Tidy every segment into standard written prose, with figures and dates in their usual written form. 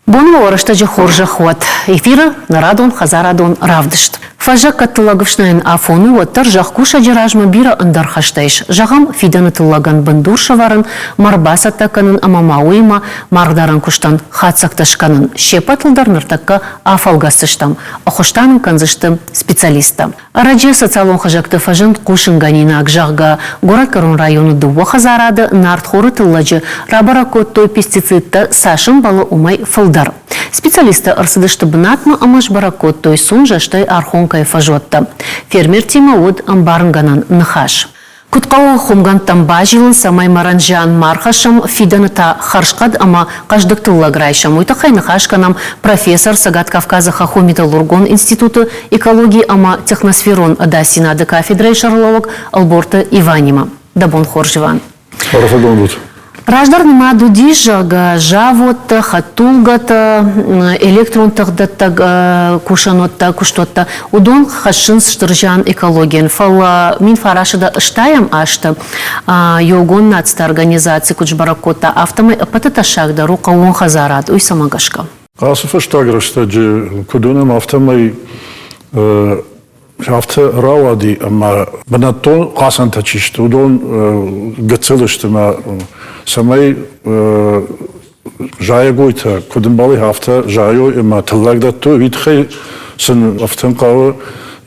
Бон уӕ рӕстӕджы хорзӕх уӕд! Эфиры нӕ радон хӕдзарадон равдыст. Фӕззӕг кӕд тыллӕг ӕфснайын афон у, уӕддӕр зӕхкусӕджы размӕ бирӕ ӕндӕр хӕстӕ ис. Зӕгъӕм, фидӕны тыллӕгӕн бындур сӕвӕрын, мӕр бацӕттӕ кӕнын ӕмӕ ма уыимӕ маргъдарӕн куыстӕн хатдзӕгтӕ скӕнын. Се ппӕтыл дӕр ныртӕккӕ афӕлгӕсдзыстӕм. Ӕххуыс та нын кӕндзысты специалисттӕ. Ӕрӕджы социалон хызӕгты фӕзынд хъусынгӕнинаг, зӕгъгӕ, Горӕтгӕрон районы дыууӕ хӕдзарады нартхоры тыллӕджы рабӕрӕг кодтой пестицидтӕ цас ӕмбӕлы, уымӕй фылдӕр. Специалисттӕ ӕрцыдысты бынатмӕ ӕмӕ сбӕрӕг кодтой Сунжӕ, стӕй Архонкӕйы фӕзуӕттӕ. Фермертимӕ уыд ӕмбарынгӕнӕн ныхас. Куыд хъӕуы хуымгӕндтӕм базилын, цӕмӕй мӕрӕн зиан ма рхӕссӕм, фидӕны та хӕрзхъӕд ӕмӕ хъӕздыг тыллӕг райсӕм, уый тыххӕй ныхас кӕнӕм профессор, Цӕгат Кавказы хӕххон-металлургон институты экологи ӕмӕ техносферон ӕдасдзинады кафедрӕйы сӕргълӕууӕг Ӕлборты Иванимӕ. Дӕ бон хорз, Иван. Арфӕгонд ут. Раздӕр нымад уыдис, зӕгъгӕ, заводтӕ, хӕдтулгӕтӕ, электрон тыхдӕттӕг кусӕнуӕттӕ, куыстуӕттӕ, уыдон хӕссынц стыр зиан экологийӕн. Фӕлӕ 1980 азты Иугонд Нациты Организаци куыд сбӕрӕг кодта, афтӕмӕй ӕппӕты тӕссагдӕр у хъӕууон хӕдзарад. Уый цӕмӕ гӕсгӕ? Ацы фӕстаг рӕстӕджы куыд уынӕм, афтӕмӕй Афтӕ рауади, ӕмӕ бынӕттон хъацӕнтӕ чи сты, уыдон гыццыл сты ӕмӕ цӕмӕй зайӕгойтӕ куыд ӕмбӕлой, афтӕ зайой ӕмӕ тыллӕг дӕттой, уый тыххӕй сын ӕфтын хъӕуы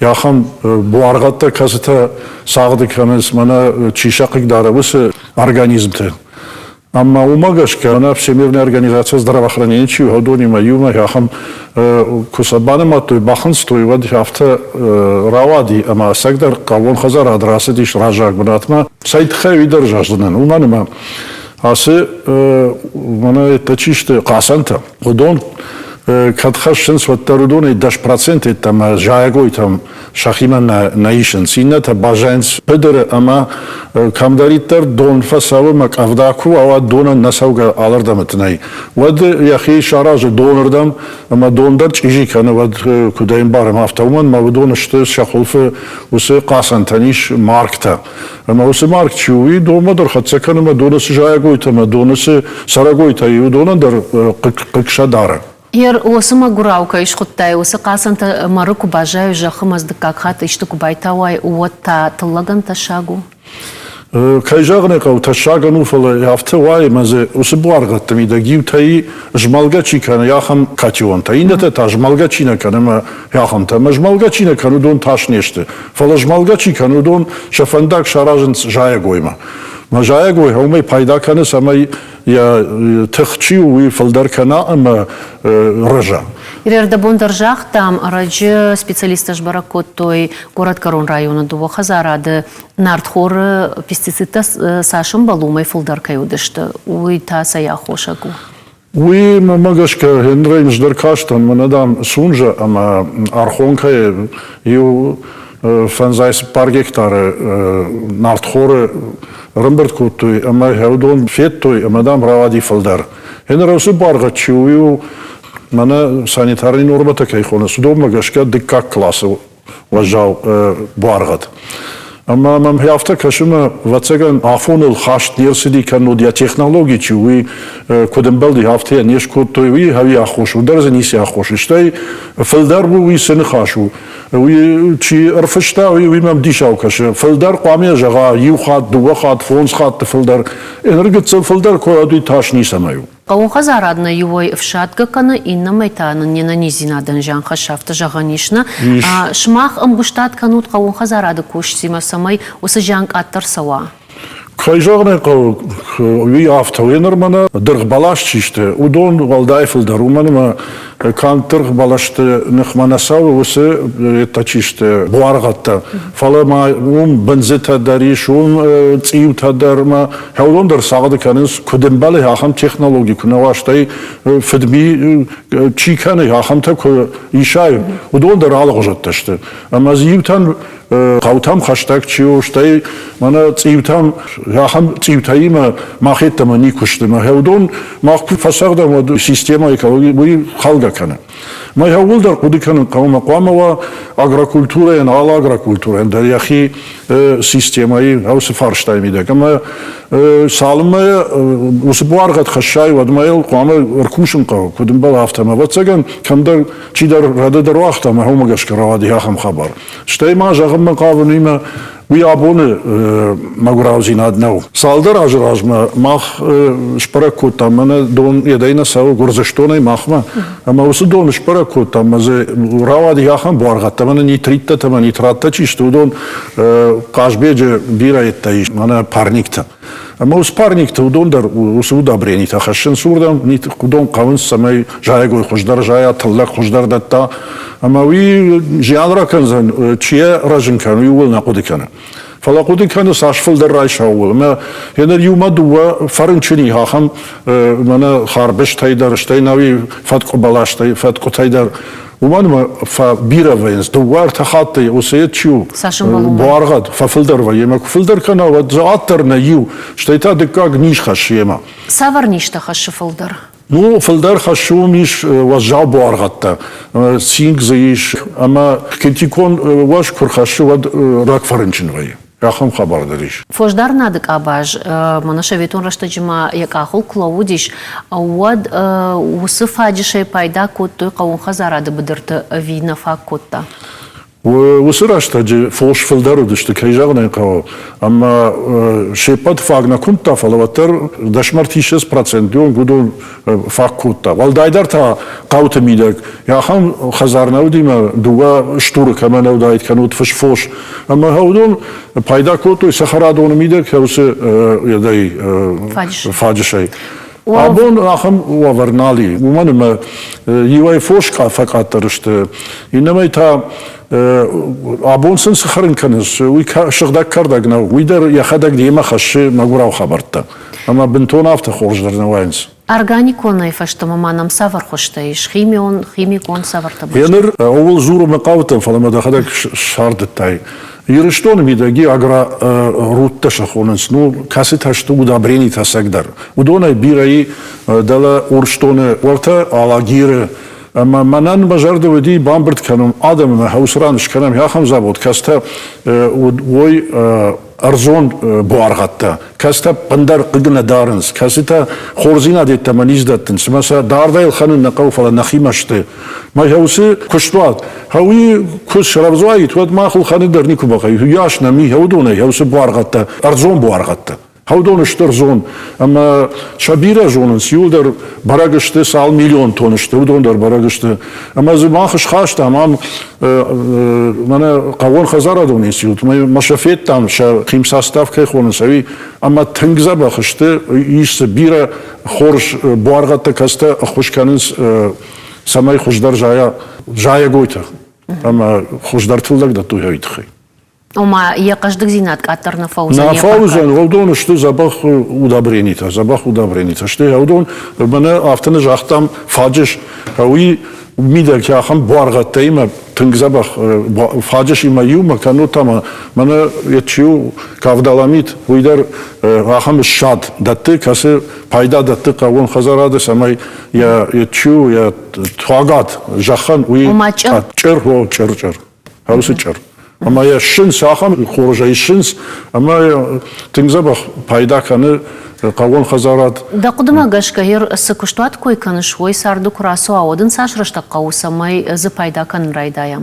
ахӕм буаргъӕдтӕ, кӕцытӕ цагъды кӕнынц, мӕнӕ чи сӕ хъыгдары, уыцы организмты. Ӕмӕ уымӕ гӕсгӕ нӕ Всемирная организация здравоохранения чи у, уыдонимӕ иумӕ ахӕм куы сӕ банымадтой, бахынцтой, уӕд афтӕ рауади, ӕмӕ ӕцӕгдӕр хъӕууон хӕдзарад рацыдис раззаг бынатмӕ. Цӕй тыххӕй уый дӕр зӕгъдзынӕн, уымӕн ӕмӕ ацы мӕнӕ чи сты хъацӕнтӕ, уыдон кӕд хӕссынц, уӕддӕр уыдонӕй 10% йеддӕмӕ зайӕгойтӕм сӕхимӕ нӕ исынц. Иннӕтӕ баззайынц быдыры ӕмӕ кӕмдӕриддӕр дон фӕцӕуы ӕмӕ къӕвда куы уа, уӕд донӕн нӕ цӕугӕ алырдӕмыты нӕй. Уӕд йӕхи саразы донырдӕм ӕмӕ дон дӕр чъизи кӕны, уӕд куыд ӕмбарӕм, афтӕ уымӕн ӕмӕ уыдон сты сӕ хуылфы уыцы хъацӕнтӕн ис маргтӕ. Ӕмӕ уыцы марг чи у, уый донмӕ дӕр хӕццӕ кӕны ӕмӕ доны цы зайӕгойтӕ ӕмӕ доны цы цӕрӕгойтӕ и, уыдонӕн дӕр хъыг сӕ дары. Ер уыцы мӕгуырау кӕй схуыдтай, уыцы хъацӕнтӕ мӕры куы баззайой, зӕххы мӕз дыккаг хатт исты куы байтауай, уӕд та тыллӕгӕн тӕссаг у? Кӕй зӕгъын ӕй хъӕуы, тӕссагӕн у, фӕлӕ афтӕ уайы, ӕмӕ дзы уыцы буаргъӕдты мидӕг иутӕй змӕлгӕ чи кӕны, ахӕм катионтӕ, иннӕтӕ та змӕлгӕ чи нӕ кӕны, ӕмӕ ахӕмтӕ. Ӕмӕ змӕлгӕ чи нӕ кӕны, уыдон тас не сты. Фӕлӕ змӕлгӕ чи кӕны, уыдон сӕ фӕндаг саразынц зайӕгоймӕ. Мӕ зайӕгой уымӕй пайда кӕны, цӕмӕй йӕ тых чи у, уый фылдӕр кӕна ӕмӕ рӕза. Ирӕрдӕбон дӕр загътам, ӕрӕджы специалисттӕ сбӕрӕг кодтой Горӕтгӕрон районы дыууӕ хӕдзарады нартхоры пестицидтӕ цас ӕмбӕлы, уымӕй фылдӕр кӕй уыдысты. Уый та цӕй аххосаг у? Уый мӕмӕ гӕсгӕ Генрӕй ӕз дӕр кастӕн, мӕнӕ, дам, Сунжӕ ӕмӕ Архонкӕйы иу 54 гектары нартхоры ӕрӕмбырд кодтой ӕмӕ уыдон федтой ӕмӕ, дам, рауади фылдӕр. Генр уыцы баргъӕд чи у, уый у, мӕнӕ санитарный нормӕтӕ кӕй хонынц, уыдонмӕ гӕсгӕ дыккаг классы уӕззау буаргъӕд. Ӕмӕ мӕм афтӕ кӕсы, мӕ, ӕвӕццӕгӕн, афоныл хаст не рцыди, кӕннод йӕ технологи чи у, уый куыд ӕмбӕлди, афтӕ йӕ не скодтой, уый ӕви аххос у, дӕр дзы ницы аххос. Стӕй фылдӕр у, уый цы ныхас у, уый чи ӕрфыста, уый мӕм дисау кӕсы. Фылдӕр хъуамӕ зӕгъа иу хатт, дыууӕ хатт, фондз хатты фылдӕр. Ныр гыццыл фылдӕр куы уӕд уый тас ницӕмӕй у. Хъӕууон хӕдзарад нӕ иуӕй ӕфсадгӕ кӕны, иннӕмӕй та нын не нӕниздзинадӕн зиан хӕссы, афтӕ зӕгъӕн ис, нӕ? Ис. Сымах ӕмгуыстад кӕнут хъӕууон хӕдзарады кусджытимӕ, цӕмӕй уыцы зиан къаддӕр цӕуа? Кӕй зӕгъын ӕй хъӕуы, уый афтӕ у. Ныр мӕнӕ дыргъбӕлас чи сты, уыдон уӕлдай фылдӕр, уымӕн ӕмӕ канд дыргъбӕлӕсты ныхмӕ нӕ цӕуы уыцы еттӕ чи сты, буаргъӕдтӕ, фӕлӕ ма уым бындзытӕ дӕр ис, уым цъиутӕ дӕр ӕмӕ уыдон дӕр цагъды кӕнынц, куыд ӕмбӕлы, ахӕм технологи куы нӕ уа, стӕй фыдми чи кӕны, ахӕмтӕ куы исай, уыдон дӕр алыгъуызӕттӕ сты. Ӕмӕ дзы иутӕн хъӕутӕм хӕстӕг чи у, стӕй мӕнӕ цъиутӕм, ахӕм цъиутӕимӕ мах йеддӕмӕ никуы сты. Мӕ уыдон мах куы фӕцӕгъдӕм, уӕд системӕ экологи уый халгӕ кӕны. Мӕ иууылдӕр хъуыды кӕнын хъӕуы, мӕ хъуамӕ уа агрокультурӕйӕн, алы агрокультурӕйӕн дӕр йӕхи системӕйы, уыцы фарстайы мидӕг. Ӕмӕ цалынмӕ уыцы буаргъӕд хӕссай, уӕдмӕ йыл хъуамӕ ӕркусын хъӕуы, куыд ӕмбӕлы, афтӕ. Ӕмӕ ӕвӕццӕгӕн, кӕмдӕр чидӕр рӕдыд ӕруагъта ӕмӕ уымӕ гӕсгӕ рауади ахӕм хабар. Стӕй ма зӕгъынмӕ хъавын уыимӕ, уый абоны мӕгуыраудзинад нӕу. Цалдӕр азы размӕ мах сбӕрӕг кодтам, мӕнӕ дон йедӕй нӕ цӕуы Гуырдзыстонӕй махмӕ, ӕмӕ уыцы дон сбӕрӕг кодтам, ӕмӕ дзы рауади ахӕм буаргъӕдтӕ, мӕнӕ нитриттӕ ӕмӕ нитраттӕ чи сты, уыдон Хъазбеджы бирӕ йедтӕ ис, мӕнӕ парниктӕ. Ӕмӕ уыцы парниктӕ уыдон дӕр уыцы удобренитӕ хӕссынц уырдӕм, уыдон хъӕуынц, цӕмӕй зайӕгой хуыздӕр зайа, тыллӕг хуыздӕр дӕтта. Ӕмӕ уый зиан ракӕндзӕн, чи йӕ рӕзын кӕны, уый ууыл нӕ хъуыды кӕны. Фӕлӕ хъуыды кӕны, цас фылдӕр райса, ууыл. Ӕмӕ йӕ иумӕ дыууӕ фӕрынчыни ахӕм мӕнӕ харбызтӕй дӕр, стӕй науи фӕткъуы бӕлӕстӕй, фӕткъуытӕй дӕр. Уымӕн ӕмӕ фӕбирӕ вӕййынц, дыууӕ-ӕртӕ хатты уыцы чи у, буаргъӕд фӕфылдӕр вӕййы ӕмӕ куы фылдӕр кӕна, уӕд дзы ад нӕ иу, стӕй та дыккаг низ хӕссы йемӕ. Цавӕр низтӕ хӕссы фылдӕр? Ну, фылдӕр хӕссы уым ис уӕззау буаргъӕдтӕ, цинк дзы ис, ӕмӕ критикон уӕз куы рхӕссы, уӕд рак фӕрынчын вӕййы. Ахӕм хабар дӕр ис. Фосдарынады къабаз мӕнӕ советон рӕстӕджы ма йӕ къахыл куы лӕууыдис, уӕд уыцы фаджысӕй пайда кодтой хъӕууон хӕдзарады быдырты ӕви нӕ фаг кодта? Уыцы рӕстӕджы фос фылдӕр уыдысты, кӕй зӕгъын ӕй хъӕуы, ӕмӕ се ппӕт фаг нӕ куымдта, фӕлӕ уӕддӕр дӕсмӕртиссӕдз проценты онг уыдон фаг кодта. Уӕлдайдӕр та хъӕуты мидӕг ахӕм хӕдзар нӕ уыди ӕмӕ дыууӕ стуры кӕмӕ нӕ уыдаид, кӕнӕ уыд фыс-фос. Ӕмӕ уыдон пайда кодтой цӕхӕрадоны мидӕг уыцы фаджысӕй. Абон ахӕм уавӕр нал и, уымӕн ӕмӕ иуӕй фос фӕкъаддӕр сты, иннӕмӕй та абон сын цы хӕрын кӕнынц, уый сыгъдӕг кӕрдӕг нӕу, уый дӕр йӕхӕдӕг демӕ хӕссы мӕгуырау хабӕрттӕ. Ӕмӕ бынтон афтӕ хорз дӕр нӕ уайынц. Органиконӕй фӕстӕмӕ ма нӕм цавӕр хуызтӕ ис? Химион, химикон цавӕртӕ? Еныр ууыл дзуры мӕ хъавыдтӕн, фӕлӕ мӕ дӕхӕдӕг сардыдтай. Ирыстоны мидӕги агрорудтӕ сӕ хонынц, ну, кӕцытӕ сты удобренитӕ ӕцӕгдӕр. Уыдонӕй бирӕ и дӕлӕ Урсдоны, уӕртӕ Алагиры. Ӕмӕ мӕнӕн мӕ зӕрды уыди бамбырд кӕнын адӕмы, уыцы ран скӕнӕм ахӕм завод, кӕцытӕ уой ӕрдзон буаргъӕдтӕ, кӕцытӕ ӕндӕр хъыг нӕ дарынц, кӕцытӕ хорздзинад йеддӕмӕ низ дӕттынц, ӕмӕ сӕ дардӕй ӕлхӕнын нӕ хъӕуы, фӕлӕ нӕхимӕ сты. Мӕ уыцы куыстуат, уый куы срӕвдз уаид, уӕд мах ӕлхӕнын дӕр никуы бахъӕуид. Уыйас нӕм и уыдонӕй, уыцы буаргъӕдтӕ, ӕрдзон буаргъӕдтӕ. Уыдон сты ӕрдзон, ӕмӕ сӕ бирӕ зонынц, иуылдӕр бӕрӕг сты, цал миллион тонны сты, уыдон дӕр бӕрӕг сты. Ӕмӕ дзы мах схастам ам мӕнӕ хъӕууон хӕдзарадон институт, мӕ сӕ федтам, сӕ химсостав кӕй хонынц, ӕви ӕмӕ тынг дзӕбӕх сты, ис дзы бирӕ хорз буаргъӕдтӕ, кӕцытӕ ӕххуыс кӕнынц, цӕмӕй хуыздӕр зайа зайӕгойтӕ ӕмӕ хуыздӕр тыллӕг дӕттой уый тыххӕй. Ома йӕ хъӕздыгдзинад къаддӕр нӕ фӕуыдзӕн? Нӕ фӕуыдзӕн, уыдон сты дзӕбӕх удобренитӕ, дзӕбӕх удобренитӕ. Сты уыдон, мӕнӕ афтӕ нӕ загътам, фаджыс, уый мидӕг ахӕм буаргъӕдтӕимӕ тынг дзӕбӕх фаджысимӕ иумӕ, кӕннод та ма мӕнӕ чи у кавдаламид, уый дӕр ахӕм ссад дӕтты, кӕцы пайда дӕтты хъӕууон хӕдзарады, цӕмӕй йӕ чи у, йӕ туагад зӕххӕн, уый чъыр, чъыр, чъыр, чъыр. Хӕлцы чъыр. Ӕмӕ йӕ ссынц, ахӕм хорзӕй ссынц, ӕмӕ тынг дзӕбӕх пайда кӕны хъӕууон хӕдзарад. Дӕ хъуыдымӕ гӕсгӕ, цы куыстуат кой кӕныс, уый царды куы рацӕуа, уӕд ын цас рӕстӕг хъӕуы, цӕмӕй дзы пайда кӕнын райдайа?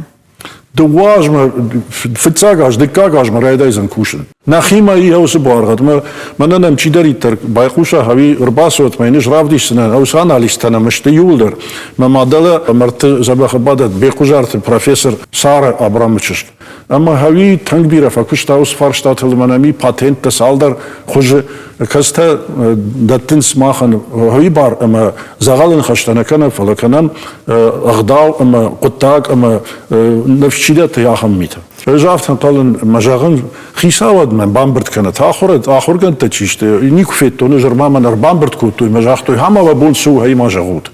Дыууӕ азмӕ, фыццаг аз, дыккаг азмӕ райдайдзӕн кусын. Нӕхимӕ и уыцы буаргъӕдмӕ мӕнӕ нӕм чидӕриддӕр байхъуса ӕви ӕрбацӕуӕд мӕ йын ӕз равдисдзынӕн, уыцы анализтӕ нӕм сты иууылдӕр. Мӕ мадӕлы мӕрдты дзӕбӕхы бадӕт Бехъуызарты профессор Сара Абрамы чызг. Ӕмӕ ӕви тынг бирӕ фӕкуыста уыцы фарстатыл ӕмӕ нӕм и патенттӕ цалдӕр хуызы, кӕцытӕ дӕттынц махӕн ӕви бар ӕмӕ дзӕгъӕлы ныхӕстӕ нӕ кӕнӕм, фӕлӕ кӕнӕм ӕгъдау ӕмӕ хъуыддаг ӕмӕ ныфс чи дӕтты, ахӕм митӕ. Ӕз афтӕ ӕнхъӕлын мӕ зӕгъын, хицауад мӕ бамбырд кӕнӕт, ахуырад, ахуыргӕндтӕ чи сты, никуы федтон, ӕз ӕрма мӕн ӕрбамбырд кодтой мӕ загътой, ама уӕ бон цы у, ӕй ма зӕгъут.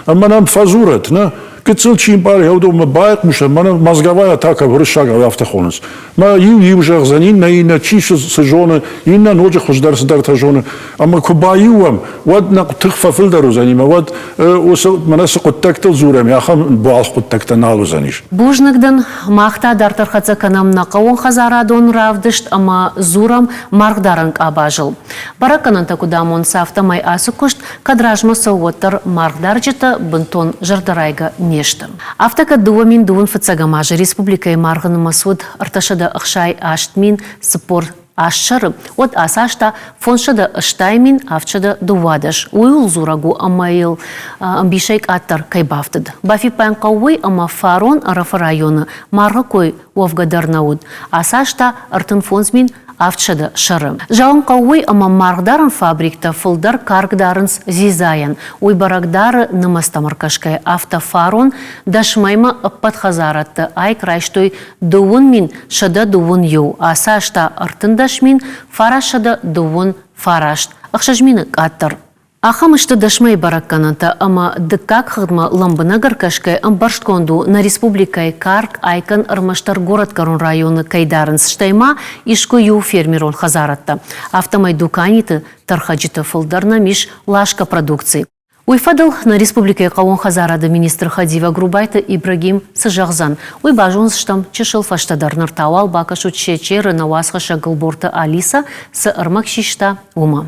Ӕмӕ нӕм фӕдзурӕт, нӕ? Гыццыл чи мбары, уыдонмӕ байхъусӕм, мӕнӕ мозговая атака уырыссагау афтӕ хонынц. Мӕ иу иу зӕгъдзӕн, иннӕ иннӕ, чи цы зоны, иннӕ ноджы хуыздӕр цыдӕртӕ зоны. Ӕмӕ куы баиу уӕм, уӕд нӕ тых фӕфылдӕр уыдзӕни ӕмӕ уӕд уыцы мӕнӕ цы хъуыддӕгтыл дзурӕм, ахӕм буалгъ хъуыддӕгтӕ нал уыдзӕнис. Бузныг дын. Мах та дарддӕр хӕццӕ кӕнӕм нӕ хъӕууонхӕдзарадон равдыст ӕмӕ дзурӕм маргъдарӕн къабазыл. Бӕрӕггӕнӕнтӕ куыд амонынц, афтӕмӕй ацы куыст кӕд размӕ цӕуы, уӕддӕр маргъдарджытӕ бынтон зӕрдӕрайгӕ не сты. Афтӕ кӕд 2002 фыццӕгӕм азы республикӕйы маргъы нымӕц уыд 368 048 сӕры, уӕд ацы аз та 580 712. Уый дзурӕг у, ӕмӕ йыл ӕмбисӕй къаддӕр кӕй бафтыд. Бафиппайын хъӕуы уый, ӕмӕ фарон Ӕрӕфы районы маргъы кой уӕвгӕ дӕр нӕ уыд. Ацы аз та 35 700 сӕры. Зӕгъын хъӕуы уый, ӕмӕ маргъдарӕн фабриктӕ фылдӕр карк дарынц дзидзайӕн. Уый бӕрӕг дары нымӕцтӕм ӕркӕсгӕйӕ. Афтӕ фарон дӕсмӕймӕ ӕппӕт хӕдзарӕдты айк райстой 21 121, ацы аз та 13 939, 6000 къаддӕр. Ахӕм сты дӕсмӕйы бӕрӕггӕнӕнтӕ ӕмӕ дыккаг хыгъдмӕ лӕмбынӕг ӕркӕсгӕ ӕмбӕрстгонд у, нӕ республикӕйы карк айкӕн ӕрмӕстдӕр горӕтгӕрон районы кӕй дарынц, стӕй ма искуы иу фермерон хӕдзарадтӕ. Афтӕмӕй дуканиты тӕрхӕджыты фылдӕр нӕм ис ласгӕ продукци. Уый фӕдыл нӕ республикӕйы хъӕууон хӕдзарады министры хӕдивӕг Рубайты Ибрагим цы зӕгъдзӕн, уый базондзыстӕм чысыл фӕстӕдӕр. Ныр та уал бакӕсут Чечеры нӕ уацхӕссӕг Гылборты Алиса цы ӕрмӕг систа, уымӕ.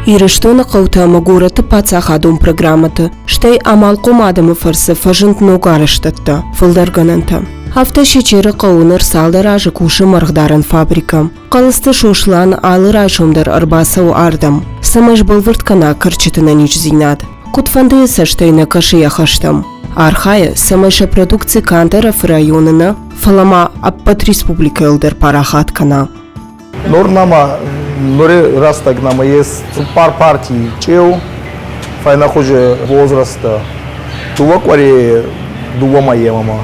Ирыстоны хъӕутӕ ӕмӕ горӕтты паддзахадон программӕты, стӕй амалхъом адӕмы фӕрцы фӕзынд ног арӕзтӕдтӕ, фылдӕр гӕнӕнтӕ. Афтӕ Сечеры хъӕуы ныр цалдӕр азы кусы маргъдарӕн фабрикӕ. Хъӕлыцты Сослан алы райсом дӕр ӕрбацӕуы ардӕм, цӕмӕй сбӕлвырд кӕна кӕрчыты нӕниздзинад. Куыдфӕндыйы цӕстӕй нӕ кӕсы йӕ хӕстӕм. Архайы, цӕмӕй сӕ продукци канд Ӕрӕфы районы нӕ, фӕлӕ ма ӕппӕт республикӕйыл дӕр парахат кӕна. Нур нӕмӕ нури рӕстӕг нӕмӕ ес цуппар партий чъеу, фӕйнӕхузи возрастӕ, дууӕ къуӕрей дууӕ мӕйемӕ.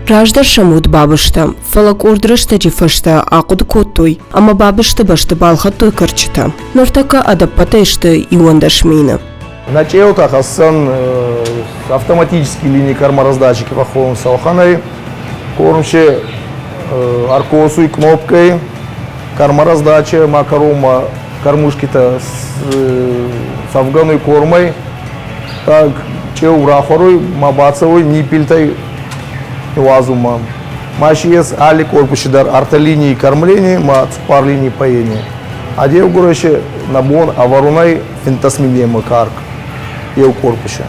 Раздӕр сӕм уыд бабызтӕ, фӕлӕ къорд рӕстӕджы фӕстӕ ахъуыды кодтой ӕмӕ бабызты бӕсты балхӕдтой кӕрчытӕ. Ныртӕккӕ ӕдӕппӕтӕй сты 11 000. На чъеутӕ хӕссӕн автоматический линии кормораздатчики фӕххонунцӕ уӕхӕнӕй. Кормче аркосуй кнопкой кормораздача ма корома кормушкитӕ сӕвгӕнуй кормӕй. Так чъеу рахуӕруй ма бацӕуй ниппелтӕй уадзунмӕ. Ма си ес алли корпуси дӕр ӕртӕ линии кормления ма цуппар линии поения. А еугурӕй си нӕ бон ӕвӕрунӕй финддӕс минемӕ карк еу корпуси.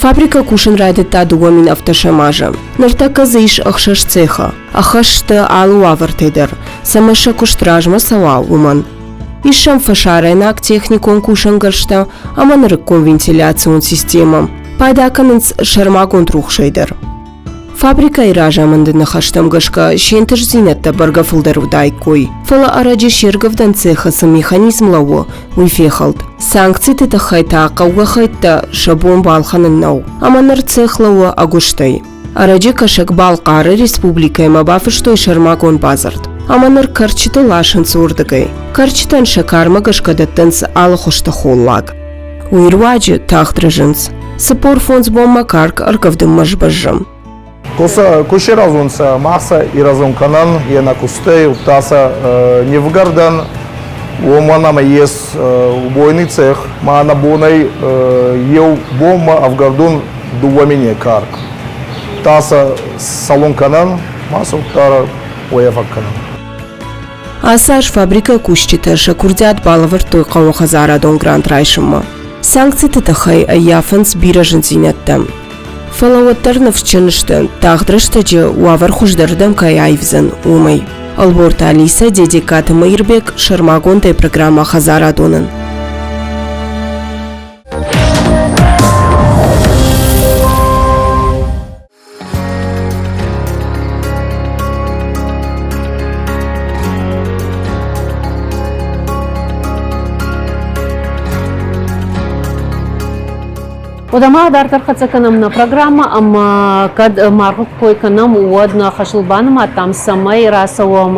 Фабрикӕ кусын райдыдта 2007 азы. Ныртӕккӕ дзы ис ӕхсӕз цехы. Ӕххӕст сты алы уавӕртӕй дӕр, цӕмӕй сӕ куыст размӕ цӕуа, уымӕн. Ис сӕм фӕсарӕйнаг техникон кусӕнгӕрзтӕ ӕмӕ нырыккон вентиляцион системӕ. Пайда кӕнынц сӕрмагонд рухсӕй дӕр. Фабрикӕйы разамынды ныхӕстӕм гӕсгӕ се нтыстдзинӕдтӕ бӕргӕ фылдӕр уыдаиккой, фӕлӕ ӕрӕджы се ргӕвдӕн цехы цы механизм лӕууы, уый фехӕлд. Санкциты тыххӕй та хъӕугӕ хӕйттӕ сӕ бон балхӕнын нӕу, ӕмӕ ныр цех лӕууы ӕгуыстӕй. Ӕрӕджы Кӕсӕг-Балхъары республикӕимӕ бафыстой сӕрмагонд бадзырд. Ӕмӕ ныр кӕрчыты ласынц уырдыгӕй. Кӕрчытӕн сӕ кармӕ гӕсгӕ дӕттынц алыхуызты холлаг. Уый руаджы тагъд рӕзынц. 45 бонмӕ карк ӕргӕвдынмӕ сбӕззы. Ку се рӕзунцӕ, мах сӕ ирӕзун кӕнӕн, е нӕ кустӕй, удта сӕ не вгӕрдӕн, уомӕн ӕма ес убойный цех, ма нӕ бонӕй еу бонмӕ ӕвгӕрдун дууӕ мини карк. Та сӕ салон кӕнӕн, ма сӕ удта уӕйӕ кӕнӕн. Ацы аз фабрикӕйы кусджытӕ сӕ куырдиат балӕвӕрдтой хъӕууонхӕдзарадон грант райсынмӕ. Санкциты тыххӕй ӕййафынц бирӕ зындзинӕдтӕ. Фӕлӕ уӕддӕр ныфсджын сты, тагъд рӕстӕджы уавӕр хуыздӕрдӕм кӕй аивдзӕн, уымӕй. Ӕлборты Алисӕ, Дедегкаты Мӕирбег, сӕрмагондӕй программӕ «Хӕдзарадон-ӕн». Уӕдӕ дарддӕр хӕццӕ кӕнӕм нӕ программӕ ӕмӕ кӕд маргъы кой кӕнӕм, уӕд нӕ хӕсыл банымадтам, цӕмӕй рацӕуӕм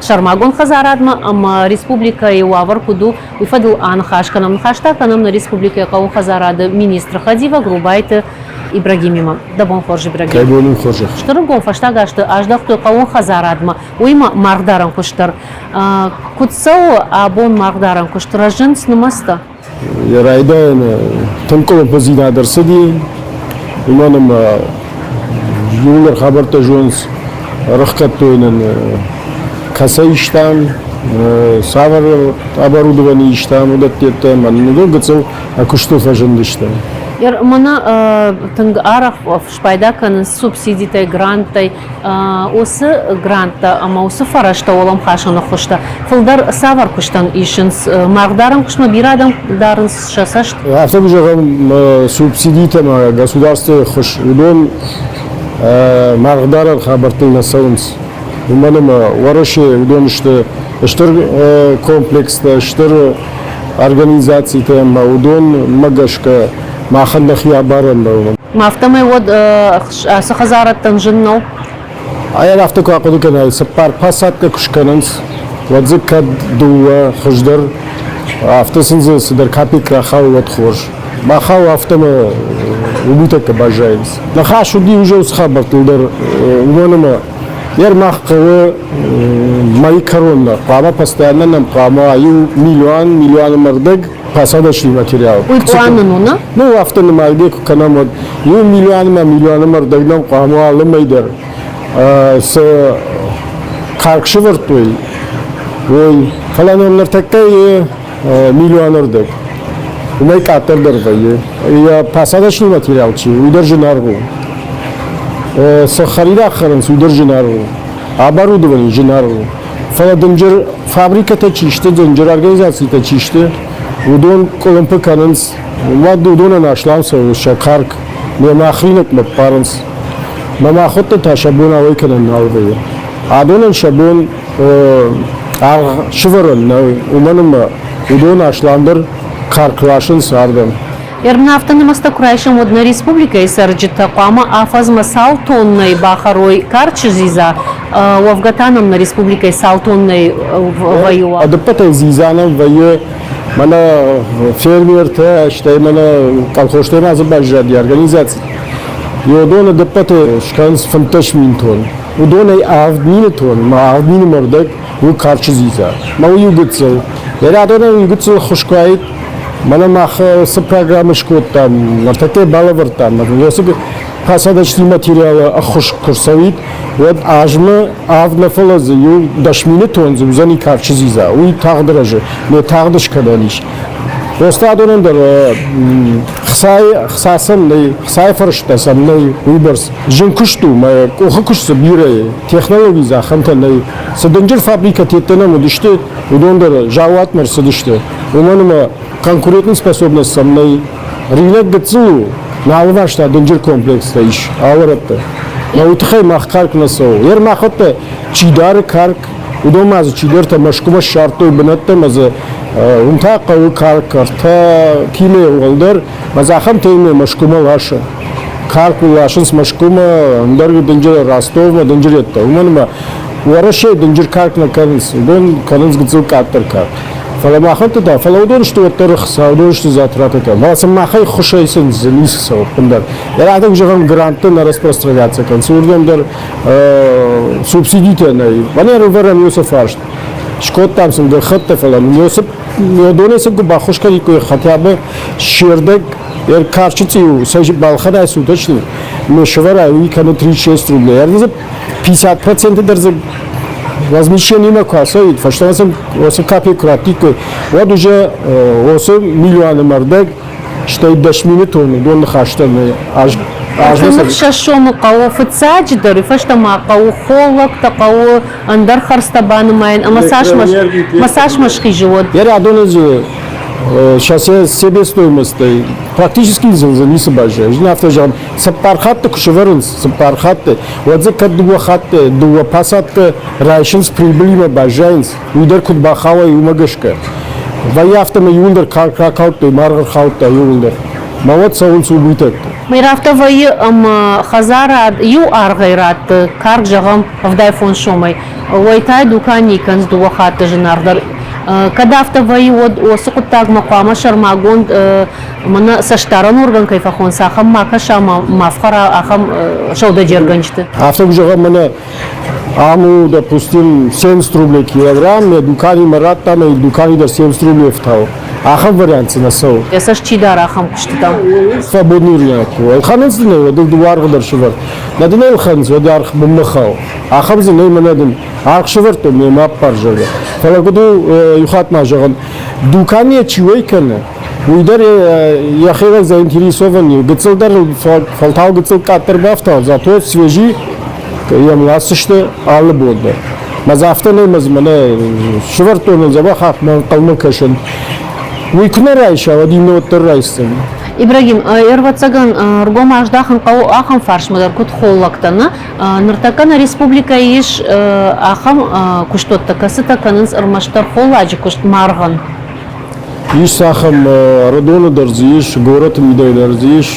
сӕрмагонд хӕдзарадмӕ ӕмӕ республикӕйы уавӕр куыд у, уый фӕдыл аныхас кӕнӕм. Ныхас та кӕнӕм нӕ республикӕйы хъӕууон хӕдзарады министры хӕдивӕг Рубайты Ибрагимимӕ. Дӕ бон хорз, Ибрагим. Дӕ бон хорзӕх. Стыр ӕргом фӕстаг азты аздӕхтой хъӕууон хӕдзарадмӕ, уыимӕ маргъдарӕн куыст дӕр. Куыд цӕуы абон маргъдарӕн куыст? Рӕзынц нымӕцтӕ? Йӕ райдайӕны тынг къуылымпыдзинад ӕрцыди, уымӕн ӕмӕ иууылдӕр хабӕрттӕ зонынц, ӕрӕхгӕдтой нын, кӕцӕй истам, цавӕр оборудовани истам, уыдӕттӕ ӕмӕ нын уыдон гыццыл куыстыл фӕзындысты. Мӕнӕ тынг арӕх спайда кӕнынц субсидитӕй, гранттӕй. Уыцы гранттӕ ӕмӕ уыцы фӕрӕзтӕ уӕлӕмхасӕн ӕххуыстӕ фылдӕр цавӕр куыстӕн исынц? Маргъдарӕн куыстмӕ бирӕ адӕм дарынц сӕ цӕст? Афтӕ куы зӕгъӕм, субсидитӕ ӕмӕ государствойы ӕххуыс, уыдон маргъдарӕн хабӕрттыл нӕ цӕуынц. Уымӕн ӕмӕ Уӕрӕсе уыдон сты стыр комплекстӕ, стыр организацитӕ ӕмӕ уыдонмӕ гӕсгӕ махӕн нӕхи абарӕн нӕу. Афтӕмӕй уӕд ацы хӕдзарӕдтӕн зын нӕу? Ай афтӕ куы ахъуыды кӕнай, цыппар посадкӕ куы скӕнынц, уӕд дзы кӕд дыууӕ хуыздӕр, афтӕ сын дзы цыдӕр капекк рахауы, уӕд хорз. Махау афтӕмӕ уымытӕккӕ баззайынц. Ныхас уыди уже уыцы хабӕрттыл дӕр, уымӕн ӕмӕ йӕ мах хъӕуы мӕйы кӕронмӕ хъуамӕ постоянно нӕм хъуамӕ иу миллион, миллион ӕмӕ рдӕг посадочный материал. Уый пълан нын у, нӕ? Ну, афтӕ нымайгӕ куы кӕнӕм, уӕд иу миллионмӕ миллион ӕмӕ рдӕг нӕм хъуамӕ алы мӕй дӕр цы карк сӕвӕрдтой, уый. Фӕлӕ нӕм ныртӕккӕ миллион ӕрдӕг. Уымӕй къаддӕр дӕр вӕййы. Йӕ посадочный материал чи, уый дӕр зынаргъ у. Цы хӕринаг хӕрынц, уый дӕр зынаргъ у. Оборудование зынаргъ у. Фӕлӕ дынджыр фабрикӕтӕ чи сты, дынджыр организацитӕ чи сты, уыдон къуылымпы кӕнынц. Уӕд уыдонӕн аслам цӕуы сӕ карк, мемӕ хринӕгмӕ ппарынц. Мӕ махуӕттӕ та сӕ бон ауӕй кӕнын нал вӕййы. Адонӕн сӕ бон аргъ сывӕрӕн нӕу, уымӕн ӕмӕ уыдон асламдӕр карк ласынц ардӕм. Ӕрмӕфты нымӕцтӕ куы райсӕм, уӕд нӕ республикӕйы цӕрджытӕ хъуамӕ афӕдзмӕ цал тоннӕйы бахӕрой карчы дзидза, уӕвгӕ та нӕм нӕ республикӕйы цал тоннӕйы вӕййы? Ӕдыппӕтӕй дзидза нӕм вӕййы мӕнӕ фермертӕ, стӕй мӕнӕ колхозтӕй ма дзы баззади организаци. Уыдон ӕдыппӕты скӕнынц 15 мин тонн. Уыдонӕй 7 мины тонн ма 7 мины ӕрдӕг у карчы дзидза. Мӕ уый иу гыццыл. Йӕ радонӕн иу гыццыл ххуыс куы уаид, мӕнӕ мах цы программӕ скодтам, ныртӕккӕ балӕвӕрдтам, уыцы посадочный материалы ӕххуыс куы рцӕуид, уӕд азмӕ авд нӕ фӕлӕ дзы иу 10 мины тонн дзы уыдзӕни карчы дзидза. Уый тагъд рӕзы, ме тагъд скӕнӕн ис. Просто адонӕн дӕр хца сӕм нӕй, хцайы фӕрӕзтӕ сӕм нӕй уыйбӕрц. Зын куыст у, мӕ къухы куыст дзы бирӕ и, технологи дзы ахӕмтӕ нӕй. Цы дынджыр фабрикӕтӕ нӕм уыдысты, уыдон дӕр заууатмӕ рцыдысты. Уымӕн ӕмӕ конкурентный способность сӕм нӕй. Рынок гыццыл у, нӕ алыварс та дынджыр комплекстӕ ис алы рӕтты. Мӕ уый тыххӕй мах карк нӕ цӕуы. Йе рмахуӕттӕ чи дары карк, уыдон ма дзы чидӕртӕ Мӕскуымӕ ссардтой бынӕттӕ ӕмӕ дзы уым та хъӕуы карк ӕртӕ килойы уӕлдӕр, ӕмӕ дзы ахӕмтӕ Мӕскуымӕ ласы. Карк ласынц Мӕскуымӕ, ӕндӕр дынджыр Ростовмӕ, дынджырӕттӕ. Уымӕн ӕмӕ Уӕрӕсейы дынджыр карк нӕ кӕнынц, уыдон кӕнынц гыццыл къаддӕр карк. Фӕлӕ махӕнты та, фӕлӕ уыдон сты уӕддӕр ӕхца, уыдон сты затратытӕ. Фӕлӕ сын махӕй ххуысӕй сын дзы ницы цӕуы ӕппындӕр. Йӕ зӕгъӕм, гранттӕ нӕ распространяться кӕнынц, уырдӕм дӕр субсидитӕ нӕй. Мӕнӕ ӕрывӕрӕм уыцы фарст. Скодтам сын гӕххӕттӕ, фӕлӕ уыдонӕй сын куы баххуыс кӕниккой хотя бы се рдӕг карчы цъиу сӕ балхӕнай суточный, ме сывӕрай уый кӕны 36 рублей. Ӕрдзы 50% дӕр дзы возмещениемӕ куы ацӕуид, фӕстӕмӕ сын уыцы капекк куы раттиккой, уӕд уже уыцы миллионы ӕрдӕг, стӕй 10 мины тонны уыдон ныхӕстӕ аз Ӕртын сомы хъӕуы фыццаджыдӕр, фӕстӕмӕ хъӕуы холлӕгтӕ, хъӕуы ӕндӕр хӕрдзтӕ банымайын ӕмӕ цас ма схизы уӕд? Йӕ радоны дзы сӕ себестоимостӕй практически дзы ницы баззайы. Зын афтӕ зӕгъӕм, цыппар хатты куы сӕвӕрынц, цыппар хатты, уӕд дзы кӕд дыууӕ хатты, дыууӕ посадкӕ райсынц, прибылимӕ баззайынц, уый дӕр куыд бахауай, уымӕ гӕсгӕ. Вӕййы афтӕмӕй иууылдӕр карк ракалдтой, маргъ ӕрхаудта иууылдӕр. Мӕ уӕд цӕуынц убытӕгтӕ. Афтӕ вӕййы ӕмӕ хӕдзарад иу аргъӕй радты, карк, зӕгъӕм, 75 сомӕй. Уӕйтай дукани кӕнынц дыууӕ хатты зынаргъдӕр. Кӕд афтӕ вӕййы, уӕд уыцы хъуыддагмӕ хъуамӕ сӕрмагонд мӕнӕ цӕстдарӕн орган кӕй фӕхонынц, ахӕм ма кӕса, ма фхӕра ахӕм сӕудӕджергӕнджыты. Афтӕ куы зӕгъӕм, мӕнӕ ам у, допустим, 70 рублей килограмм, мӕ дуканимӕ радта, мӕ дукани дӕр 70 рублей ӕфтауы. Ахӕм вариант цы нӕ цӕуы. Йӕ цӕст чи дары ахӕм куыстытӕм? Свободный рынок. Ӕлхӕнынц дын ӕй, уӕд ыл дыууӕ аргъы дӕр сывӕр. Нӕ дын ӕй ӕлхӕнынц, уӕд аргъ бынмӕ хауы. Ахӕм дзы нӕй, мӕнӕ дын аргъ сӕвӕрдтон, мемӕ аппар, зӕгъгӕ. Фӕлӕ куыд у, иу хатт ма зӕгъын, дуканийӕ чи уӕй кӕны, уый дӕр йӕхи заинтересован гыццыл дӕр фӕлтау гыццыл къаддӕр бафтауы, зато свежий йӕм ласдзысты алы бон дӕр. Мӕ дзы афтӕ нӕй, мӕ дзы мӕнӕ сывӕрдтон ыл дзӕбӕх арфмӕ ӕнхъӕлмӕ кӕсын. Уый куы нӕ райса, уӕд иннӕ уӕддӕр райсдзӕн. Ибрагим, ӕрвӕццӕгӕн, ӕргом аздахын хъӕуы ахӕм фарсмӕ дӕр, куыд холлӕгтӕ, нӕ? Ныртӕккӕ нӕ республикӕйы ис ахӕм куыстуӕттӕ, кӕцытӕ кӕнынц ӕрмӕстдӕр холладжы куыст маргъӕн. Ис ахӕм Ӕрыдоны дӕр дзы ис, горӕты мидӕг дӕр дзы ис,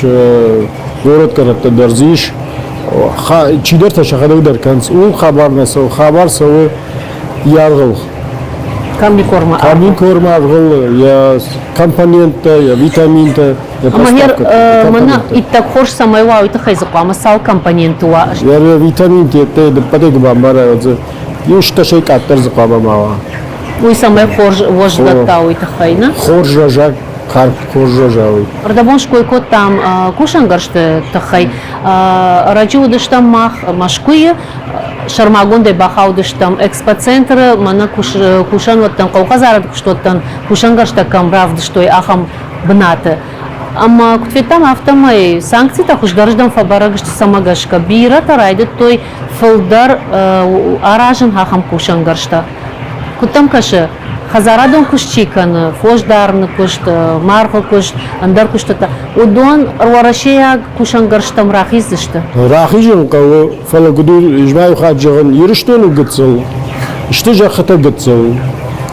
горӕтгӕрӕтты дӕр дзы ис. Чидӕртӕ сӕхӕдӕг дӕр кӕнынц. Ууыл хабар нӕ цӕуы, хабар цӕуы йӕ аргъыл. Комбикормы аргъыл. Комбикормы аргъыл, йӕ компоненттӕ, йӕ витаминтӕ, йӕ Ӕмӕ мӕнӕ иттӕг хорз цӕмӕй уа, уый тыххӕй дзы хъуамӕ цал компоненты уа? Йӕ витаминтӕ дыппӕтӕй куы бамбарай, уӕд дзы иу стӕсӕй къаддӕр дзы хъуамӕ ма уа. Уый цӕмӕй хорз уӕздӕттӕ уый тыххӕй, нӕ? Хорз рӕзаг, карк хорз рӕза уый. Рдӕбон ской кодтам кусӕнгӕрзты тыххӕй. Ӕрӕджы уыдыстӕм мах Мӕскуыйы, сӕрмагондӕй бахаудыстӕм экспоцентры, мӕнӕ кусӕнуӕттӕн, хъӕухӕдзарады куыстуӕттӕн кусӕнгӕрзтӕ кӕм равдыстой, ахӕм бынаты. Ӕмӕ куыд федтам, афтӕмӕй санкцитӕ хуыздӕрыздӕм фӕбӕрӕг сты цӕмӕ гӕсгӕ. Бирӕтӕ райдыдтой фылдӕр аразын ахӕм кусӕнгӕрзтӕ. Куыд дӕм кӕсы, хӕдзарадон куыст чи кӕны, фосдарыны куыст, маргъы куыст, ӕндӕр куыстытӕ, уыдон уӕрӕсейаг кусӕнгӕрзтӕм рахиздзысты? Рахизын хъӕуы, фӕлӕ куыд у, ис хатт зӕгъын, Ирыстон у гыццыл, сты зӕххытӕ гыццыл.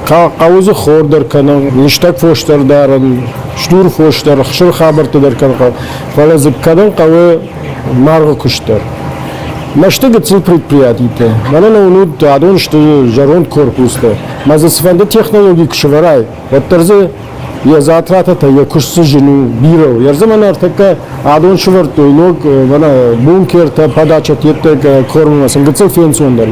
Хъӕуы дзы хор дӕр кӕнын, лыстӕг фос дӕр дарын, стур фос дӕр, хсыр хабӕрттӕ дӕр кӕнын хъӕуы. Фӕлӕ дзы кӕнын хъӕуы маргъы куыст дӕр. Мӕсты гыццыл предприятитӕ. Мӕнӕ нӕ уынут, адон сты зӕронд корпустӕ. Мӕ дзы цыфӕнды технологи куы сӕвӕрай, уӕддӕр дзы йӕ затратӕтӕ, йӕ куыст дзы зын у, бирӕ у. Йӕ мӕнӕ ӕртӕккӕ адон сӕвӕрдтой ног мӕнӕ бункертӕ, подачӕтӕ кормы сын гыццыл фенцондӕр.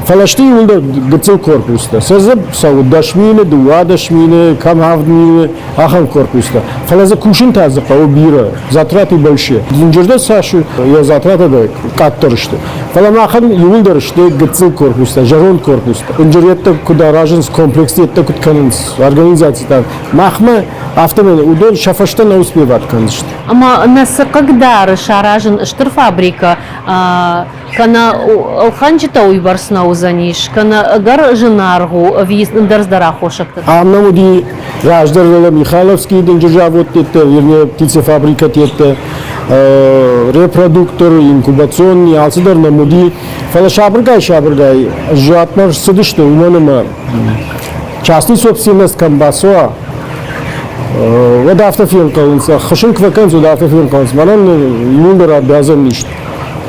Фӕлӕ сты иууылдӕр гыццыл корпустӕ. Сӕ дзы цӕуы 10 000, 12 000, кӕм 7 000, ахӕм корпустӕ. Фӕлӕ дзы кусын та дзы хъӕуы бирӕ, затраты большие. Дынджырдӕр цас у, йӕ затратӕ дӕр къаддӕр сты. Фӕлӕ махӕн иууылдӕр сты гыццыл корпустӕ, зӕронд корпустӕ. Дынджырӕттӕ куыд аразынц, комплекстӕ куыд кӕнынц, организацитӕ. Махмӕ афтӕмӕй уыдон сӕ фӕстӕ нӕ успеват кӕндзысты. Ӕмӕ нӕ цы хъыгдары саразын стыр фабрикӕ, кӕнӕ ӕлхӕнджытӕ уыйбӕрц нӕ уыдзӕнис, кӕнӕ ӕгӕр зынаргъ у ӕви ӕндӕр цыдӕр аххосӕгтӕ? Ам нӕм уыди раздӕр Михайловский дынджыр заводтӕ, вернее, птицефабрикӕтӕ, репродуктор, инкубационный, алцыдӕр нӕм уыди. Фӕлӕ сабыргай-сабыргай зиуатмӕ цыдысты, уымӕн ӕмӕ частный собственность кӕм бацӕуа, уӕд афтӕ фенхъӕлынц, ӕххуыс ын куы фӕкӕнынц, уӕд афтӕ фенхъӕлынц, мӕнӕн иууылдӕр обязан ис.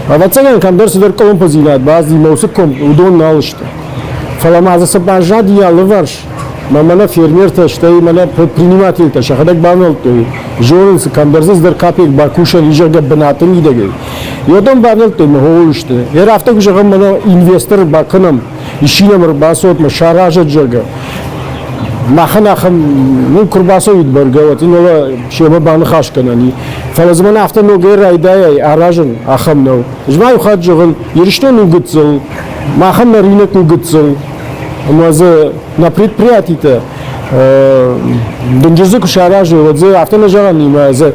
Ӕвӕццӕгӕн, кӕмдӕр цыдӕр къуылымпыдзинад бацыди мӕ уыцы ком уыдон нал сты. Фӕлӕ ма дзы цы баззади алыварс, мӕ мӕнӕ фермертӕ, стӕй мӕнӕ предпринимательтӕ сӕхӕдӕг бавнӕлдтой, зонынц, кӕмдӕр дзы цыдӕр капек бакусӕн и, зӕгъгӕ, бынаты мидӕгӕй. Уыдон бавнӕлдтой мӕ хойы сты. Йӕ афтӕ куы зӕгъӕм, мӕнӕ инвестор бакӕнӕм, исчи нӕм ӕрбацӕуӕд мӕ саразӕд, зӕгъгӕ. Махӕн ахӕм, ну, куы рбацӕуид бӕргӕ, уӕд ын семӕ баныхас кӕнӕн и. Фӕлӕ дзы мӕн афтӕ ногӕй райдайай аразын, ахӕм нӕу. Ӕз ма иу хатт зӕгъын, Ирыстон у гыццыл, махӕн нӕ рынок у гыццыл, ӕмӕ дзы нӕ предприятитӕ дынджыр дзы куы саразой, уӕд дзы афтӕ нӕ зӕгъӕн и, мӕ дзы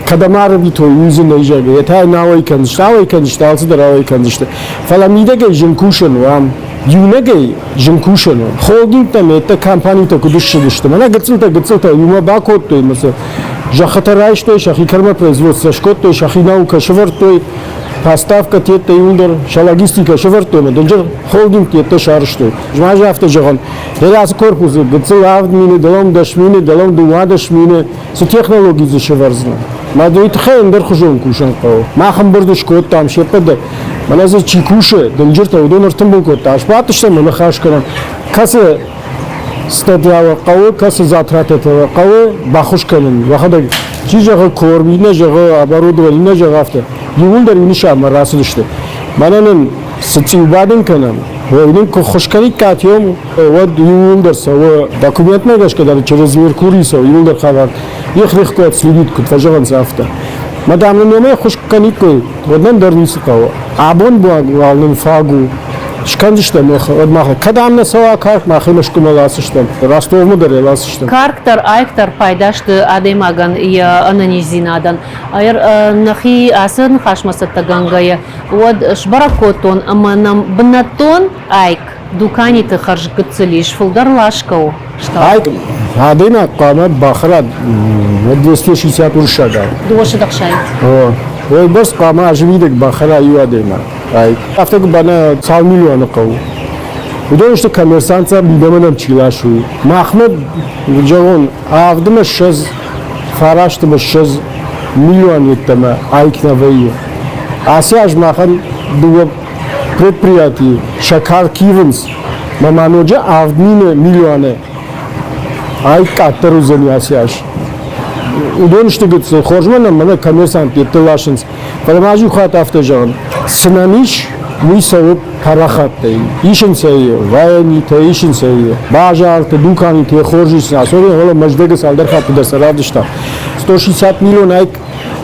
кӕдӕм арвитой, уый дзы нӕй, зӕгъгӕ, йе та йын ауӕй кӕндзысты, ауӕй кӕндзысты, алцыдӕр ауӕй кӕндзысты. Фӕлӕ мидӕгӕй зын кусӕн у ам. Иунӕгӕй зын кусӕн у. Холдингтӕ ме компанитӕ куыд ссыдысты, мӕнӕ гыццылтӕ-гыццылтӕ иумӕ бакодтой ӕмӕ сӕ зӕххытӕ райстой, сӕхи кормопроизводство скодтой, сӕхи наукӕ сӕвӕрдтой, поставкӕ тедтӕ иууылдӕр, сӕ логистикӕ сӕвӕрдтой ӕмӕ дынджыр холдинг тедтӕ сарӕзтой. Ма афтӕ зӕгъӕн, ацы корпусы гыццыл 7 000, дӕлӕм 10 000, дӕлӕм 12 000 цы технологи дзы сӕвӕрдзынӕ? Мӕ уый тыххӕй ӕндӕрхуызон кусын хъӕуы. Мах ӕмбырд скодтам се ппӕт дӕр. Мӕнӕ дзы чи кусы, дынджыртӕ, уыдон ӕртымбыл кодта. Сбадтыстӕм ӕмӕ ныхас кӕнӕм, кӕцы статьяуы хъӕуы, кӕцы затратӕтӕ хъӕуы баххуыс кӕнын. Уӕхӕдӕг чи зӕгъы корм, иннӕ зӕгъы оборудование, иннӕ зӕгъы афтӕ. Иууылдӕр иу нысанмӕ рацыдысты. Мӕнӕ нын цы цъиу бадын кӕнӕм, уый нын куы ххуыс кӕниккат ем, уӕд иууылдӕр цӕуы документмӕ гӕсгӕ дӕр через Меркурий цӕуы иууылдӕр хабар. Их легко отследить, куыд фӕзӕгъынц, афтӕ. Мадам нын уымӕй ххуыс кӕниккой, уӕд нӕм дӕр ницы хъӕуы. Абон уал нын фаг у. Скӕндзыстӕм уӕд мах. Кӕд ам нӕ цӕуа карк, махи Мӕскуымӕ ласдзыстӕм, Ростовмӕ дӕр йӕ ласдзыстӕм. Карк дӕр, айк дӕр пайда сты адӕймагӕн йӕ ӕнӕниздзинадӕн. Нӕхи ацы ныхасмӕ цӕттӕгӕнгӕйӕ, уӕд сбӕрӕг кодтон, ӕмӕ нӕм бынӕттон айк дуканиты хӕрзгыццыл ис, фылдӕр ласгӕ у. Айк адӕймаг хъуамӕ бахӕрӕд 260 уырыссагау. Дыууӕсӕдӕхсай. Уой бӕрц хъуамӕ азы мидӕг бахӕра иу адӕймаг. Ай афтӕ куы бана цал миллионы хъӕуы. Уыдон сты коммерсанттӕ, мидӕмӕ нӕм чи ласы, уый. Махмӕ, зӕгъон, авдмӕ 20, фарастмӕ 20 миллион йеддӕмӕ айк нӕ вӕййы. Ацы аз махӕн дыууӕ предприятийы сӕкӕр кивынц, мӕ ма ноджы 7 000 миллионы ай къаддӕр уыдзӕни ацы аз. Уыдон сты гыццыл, хорзмӕ нӕм мӕнӕ коммерсант йедты ласынц. Фӕлӕ ма ӕз иу хатт афтӕ зӕгъын, цы нӕм ис, уый цӕуы парахаттӕй. Исынц ӕй ваянитӕ, исынц ӕй базарты, дуканиты хорз исынц. Особенно фӕлӕ Мӕздӕгы цалдӕр хатты дӕр сӕ равдыста. 160 миллион айк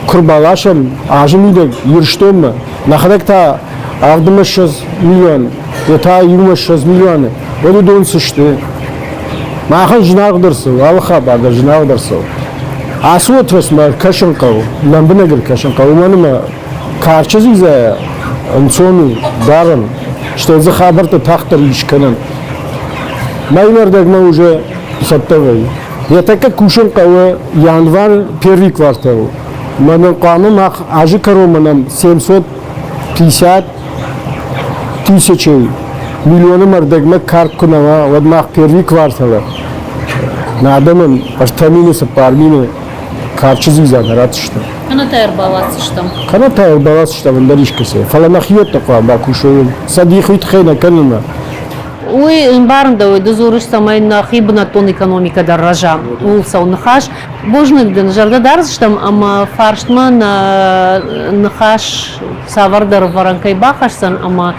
куы рбаласӕм азы мидӕг Ирыстонмӕ, нӕхӕдӕг та 27 миллион, йе та иумӕ 20 миллионы, уӕд уыдон цы сты? Махӕн зынаргъдӕр цы у, алы хабар дӕр зынаргъдӕр цы у. Ацы отраслмӕ ӕркӕсын хъӕуы, лӕмбынӕг ӕркӕсын хъӕуы, уымӕн ӕмӕ карчы дзидзайӕ ӕнцон у дарын, стӕй дзы хабӕрттӕ тагъддӕр ис кӕнӕн. Мӕймӕ ӕрдӕгмӕ уже цӕттӕ вӕййы. Йӕ тӕккӕ кусын хъӕуы январь первый квартал. Мӕнӕн хъуамӕ мах азы кӕронмӕ нӕм 750 тысячей миллионы ӕрдӕгмӕ карк куы нӕ уа, уӕд мах первый кварталы нӕ адӕмӕн 3 000, 4 000 карчы дзидза нӕ ратдзыстӕм. Кӕнӕ та ӕрбаласдзыстӕм. Кӕнӕ та ӕрбаласдзыстӕм ӕндӕр искӕцӕй. Фӕлӕ нӕхиуӕттӕ хъуамӕ бакусой. Сӕ дих уый тыххӕй нӕ кӕнынмӕ. Уый ӕмбарын дӕуӕй ды дзурыс, цӕмӕй нӕхи бынӕттон экономикӕ дӕр рӕза. Ууыл цӕуы ныхас. Бузныг дын, зӕрдӕ дардзыстӕм ӕмӕ фарстмӕ нӕ ныхас цавӕрдӕр ӕвӕрӕн кӕй бахӕсдзӕн ӕмӕ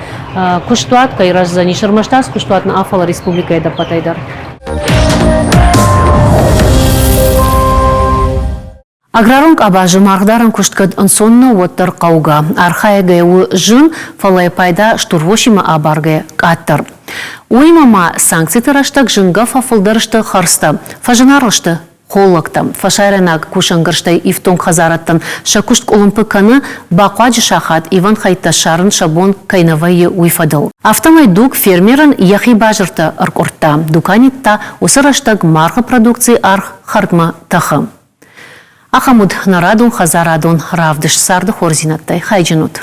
куыстуат кӕй рӕздзӕнис, ӕрмӕст ацы куыстуат нӕ, фӕлӕ республикӕйы ӕдӕппӕтӕй дӕр. Аграрон къабазы маргъдарӕн куыст кӕд ӕнцон нӕу, уӕддӕр хъӕугӕ. Архайӕгӕй у зын, фӕлӕ йӕ пайда стурвосимӕ абаргӕ къаддӕр. Уыимӕ ма санкциты рӕстӕг зынгӕ фӕфылдӕр сты хӕрдзтӕ, фӕзынаргъ сты холлӕгтӕ. Фӕсарӕйнаг кусӕнгӕрзтӕй ифтонг хӕдзарӕдтӕн сӕ куыст къуылымпы кӕны, бахъуаджы сахат ивӕн хӕйттӕ ссарын сӕ бон кӕй нӕ вӕййы, уый фӕдыл. Афтӕмӕй дуг фермерӕн йӕхи базыртӕ ӕркъуырдта, дуканиты та уыцы рӕстӕг маргъы продукцийы аргъ хӕрдмӕ тӕхы. Ахӕм уыд нӕ радон хӕдзарадон равдыст царды хорздзинӕдтӕй хайджын ут.